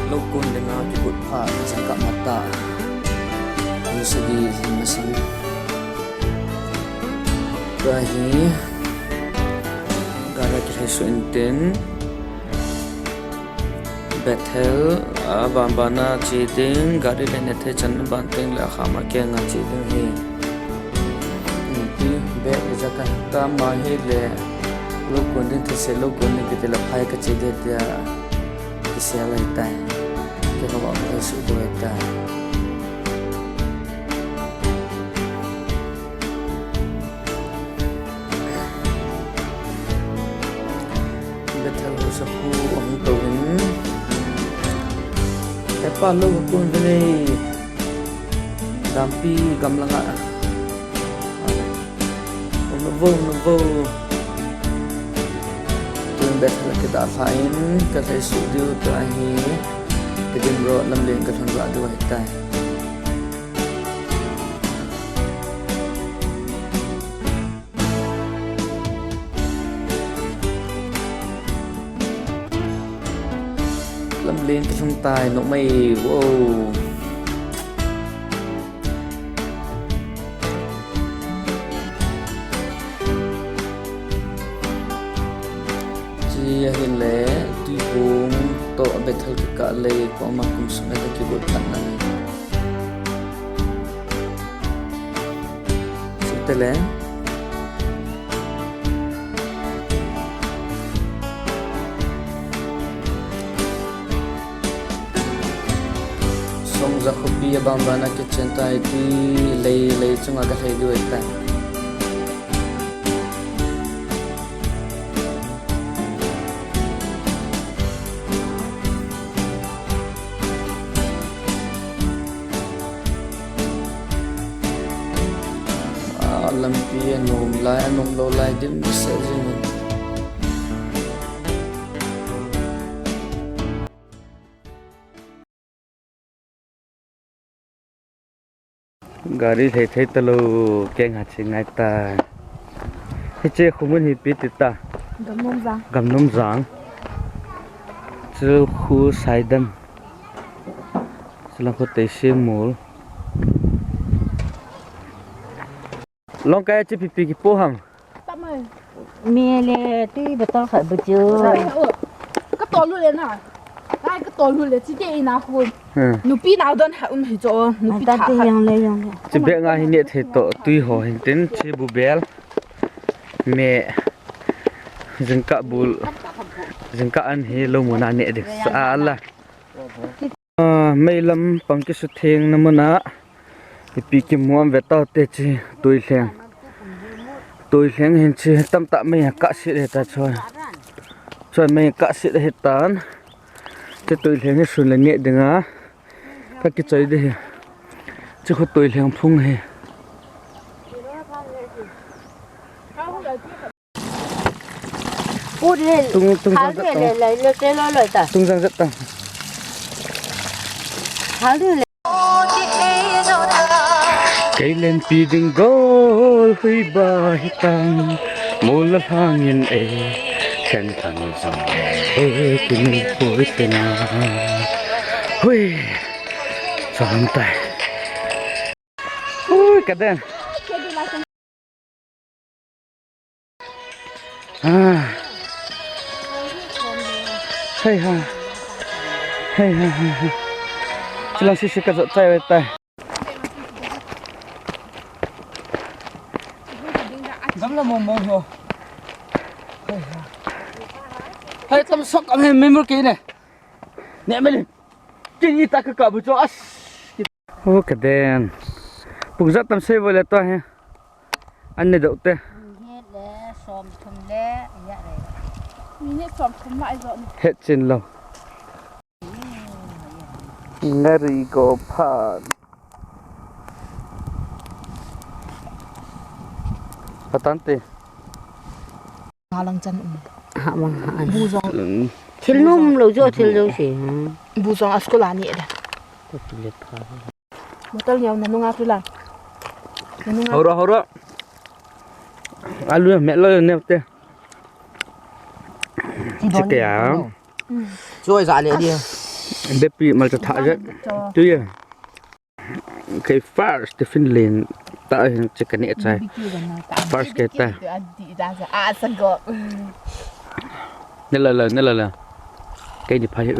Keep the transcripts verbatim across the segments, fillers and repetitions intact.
Lou kon dinga kigot phat jingkah matah. Hung sagi hin masang. Tua hi gari kilhai suh intin. Bethel, a, ban bana che ding, gari le nethei chan ban teng le akhama kenga che ding hi. Inpi bag le jaka hi tama hi le, lou kon ding thase lou kon ding kiti le phai kache ding tia kisel ahitai. Keiho vang kahi suh diu ahitai. Bethel ho sakhu ahung tou in. Hepa lou kon ve nei. Dampi gamlanga. Navo, navo. Tun Bethel kidalha in, kalhai suh diu tua hi. Kadin ro lamlen kalhun ra diu ahitai. Lamlen kalhung tai, nokmai, wow. Chi ahile, Tuiphum toh Bethel kikah lei, koma kum sung a kigot phat na. Sutele. Songja khopi abang bana kichen tai ti lei, lei chunga kalhai diu ahitai. A, lampi anom lai, anom lou lai, dimset jing in. Gari lhai thei talou, keng ha che ngai ta. Hiche kho mun hi ipi ti ta? Gamnomjang. Gamnomjang. Chulkhu Saidam. Chulkhu Teisingmol. Longkai a che ipi ipi kipo ham? Me le tui bottle khat bu chu. Ka tolu le na. Ai, ka tolu le, chi te ina khu. Hmm. Nupi nau don ha um hi cho, nupi tha khat. Yang le, yang le. Chi bag nga hi neh thei toh, tui ho hin tin, chi bu bel. Me, jingkah bul. Jingkah an hi lou muna neh ding sa la. Ah, mei lam pang kisutheng na muna. Ipi kimu ham ve tao te chi, tuilheng. Tuilheng hin chi tamtah mei a kahsit ahitai choi. Choi mei kahsit ahitan. Chi tuilheng hi sun le neh dinga. Ka kichoi ding hi. Chi khu tuilheng phung hi. Tung, tung jang jat tang. Tung jang jat tang. Kei lenpi ding gol hui ba hi tang. Mol la lhangin e. Khen thang jong e. Kini poi tena. Hui. Sang tai. Ui, ka den. Ah. Hei ha. Hei ha, hei ha. Chilang sisi ka jot chai tai. Gamla mong mong ho. Hei ha. Hei tam sok am he member ke ne. Ne meli. Kini ta ka ka bu cho as. O ka den. Pung jat tam sei vo le to he. An ne dou te. Minute le som thum le ya re. Minute som thum lai jo ni. Het chin lo. Ngari ko phan. Patante. Halang chan um. Ha, ma, ha, an. Bu jong. Thil nom lo jo, thil jo si. Bu jong a school a ni da. Bottle niau na nunga tu la. Na nunga. Hora, hora. Alu me lo ne te. Chike ya. Choi ja le dia. Bepi malcha tha jat. Tu ya. Kei first tiffin len ta hin che kane chai. First ke ta. Ne la la, ne la la. Kei ni pha hi.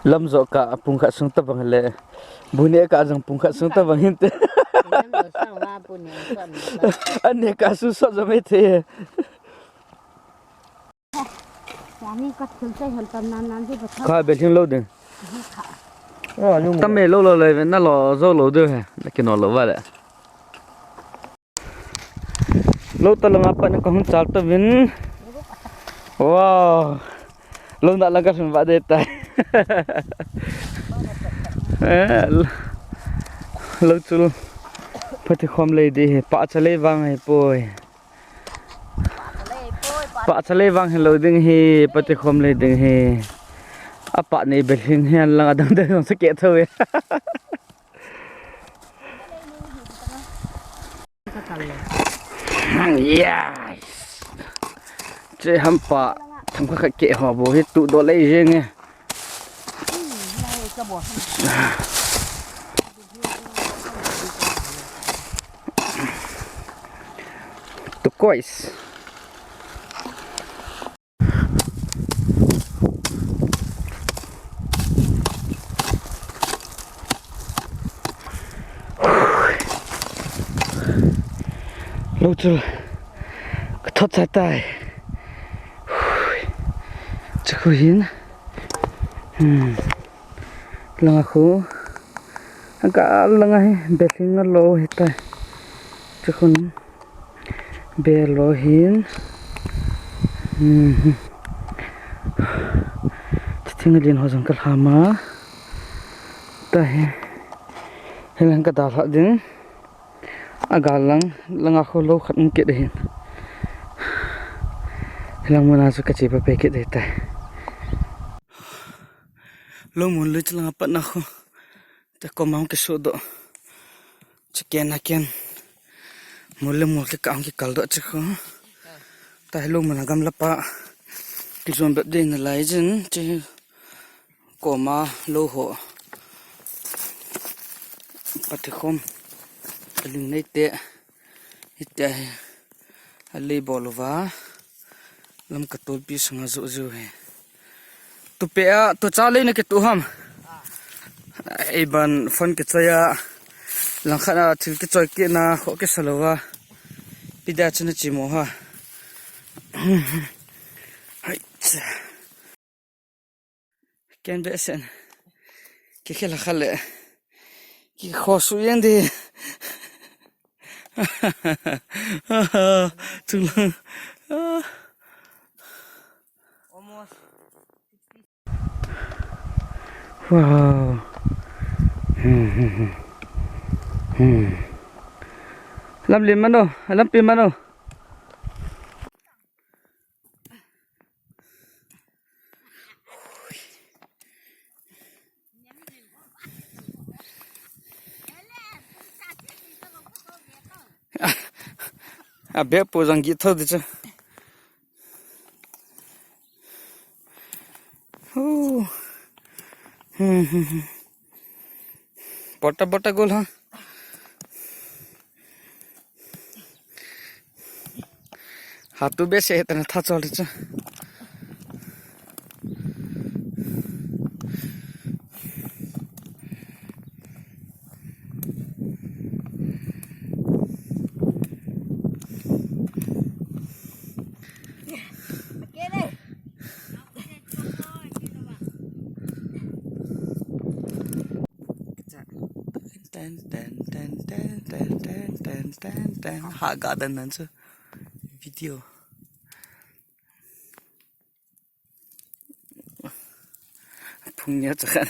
Lam jo ka pung khat sung ta bang le. Bu ne ka jang pung khat sung ta bang hin te. Lam jo sang la bu ne ka sung ta. Ane ka su so jo me te. Ka be hing lo ding. Tam me lo lo le na lo jo lo de he. Na ki no lo va le. Lo ta langa pat na ka hung chal ta vin. Wow. Lo na langa sun va de tai. Eh, lo chul. Pati khom le de he. Pa cha le vang he poi. Pa cha le vang he lo ding he, pati khom le ding he. A pa nei be hing he an lang a dang dang jong sa ke tho e. Yes. Che ham pa tham kha kha ke ho bo hi tu do lei jeng e. Turquoise. Lo chu ka thot cha tai. Chu khu hin. Hmm. Langa khu. Ka langa hi be hing a lo hi tai. Chu khun. Be lo hin. Hmm. Thing lin ho jong ka lhama. Ta he. He lang ka dalha ding. A gal lang, langa khu lo khat um kit hin. He lang muna chu ka che pa pe kit dei tai. Lo mun lui chu langa pat na khu. Te koma hung kisu doh. Chicken na ken. Mol le mol kikah hung kikal doh chi khu. Ta hi lo mun a gamla pa. Kijom bep dei nalai jin chi. Koma lo ho. Pati khom. Aling nei te. Hitia hi. Alei bol uva. Lam ka tolpi sunga joh joh hi. Tu pe a, tu cha lei na kitu ham. Ei ban phone kichoi a. Langkhat a thil kichoi kit na kho kisa lou va. Pi da chu na chi mo ha. Hai cha. Ken be sen. Ki khel kha le. Ki kho su yen de. Chung lang. Wow. Hmm, hmm, hmm. Hmm. Lam lim mano, lam pi mano. A be po jang gi tho de cha. Hu. Hmm, hmm, hmm. Bota, bota gol ha. Hatu be se tana tha chol cha. Ten, ten, ten, ten. Ha, ga dan nan chu. Video. Phung nia cha khan.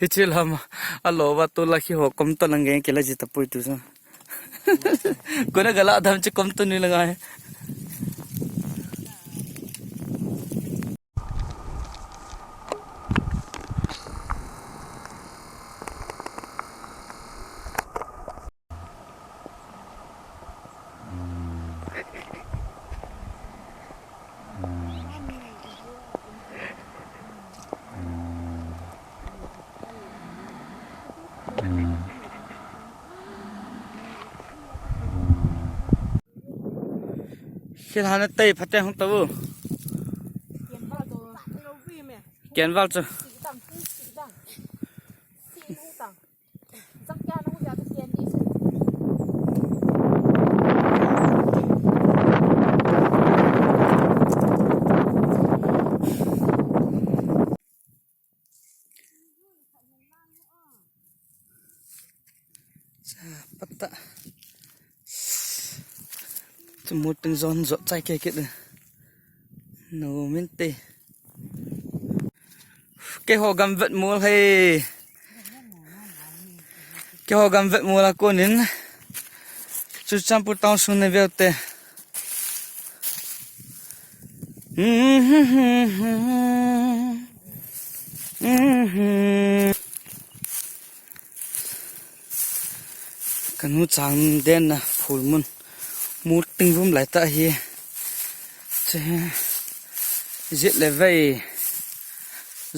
Hiche lama. Alo va tu la khi ho kom to lang ge ke la ji ta pui tu sa. Kona gala dam chi kom to ni la ngai. Thil hana tei phaten hung tau. Kenval chu. Sa pata. Chu mut pin jon jot chai kei kit. No min te. Keiho gam vet mol hai. Keiho gam vet mol a konin. Churachandpur town sung nei veu te. Kanu chang den na phul mun. Mut ting vum lai ta hi. Che. Jet le vei.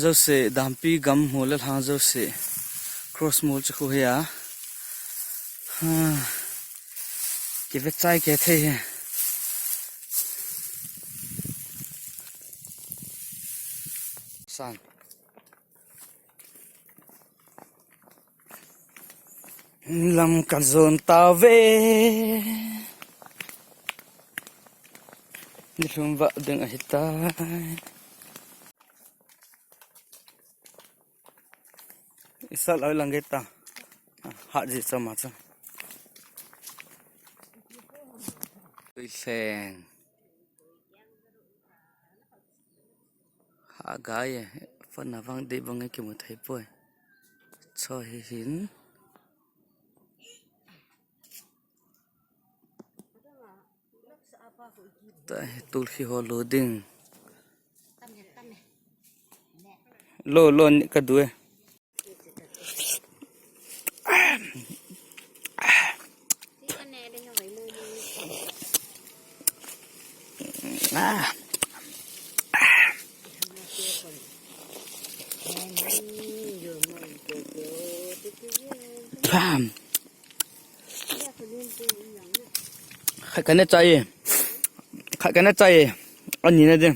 Jouse dampi gam mol le lhang jouse. Cross mol chu khu hi a. Ha. Ki vet chai kei thei hi. San. Lam ka jon tauve. Ni lhum va ding ahi tai. Isa lai lang ge ta. Ha ji cha ma cha. Tui seng. Ha gai e. Phone a vang dei bang e kimu thei poi. Cho hi hin. Ta hi tulsi ho lo ding. Lo, lo ni ka du e. Ah. Pam. Khat ka ne chai. Khat ka ne chai. Ani na din.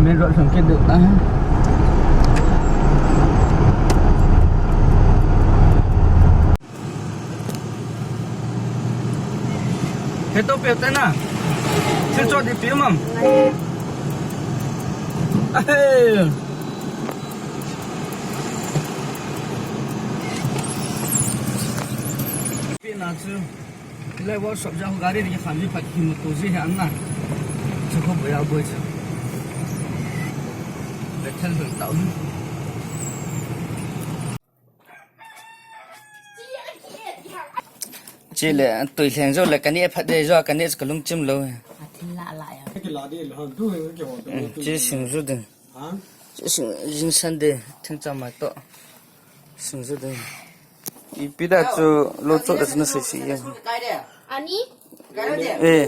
Main road sung kit du. Heto pe te na. Thil chot di pe mam. Ahei. Pe na chu. Lai workshop ja ho gari ri khan ji phat hi motor ji he an na. Chu ko boya boi chu. Bethel hung tau. Chule, tui lheng jo le kani phat de jo kani ka lungchim lou. Athil la la ya. Ki la di lo du ki ho. Chi sing ju ding. Ha? Chi sing jing san de thing cha mai to. Sing ju ding. Ipi da chu lo cho da chu na sei sei ya. Ani? Eh.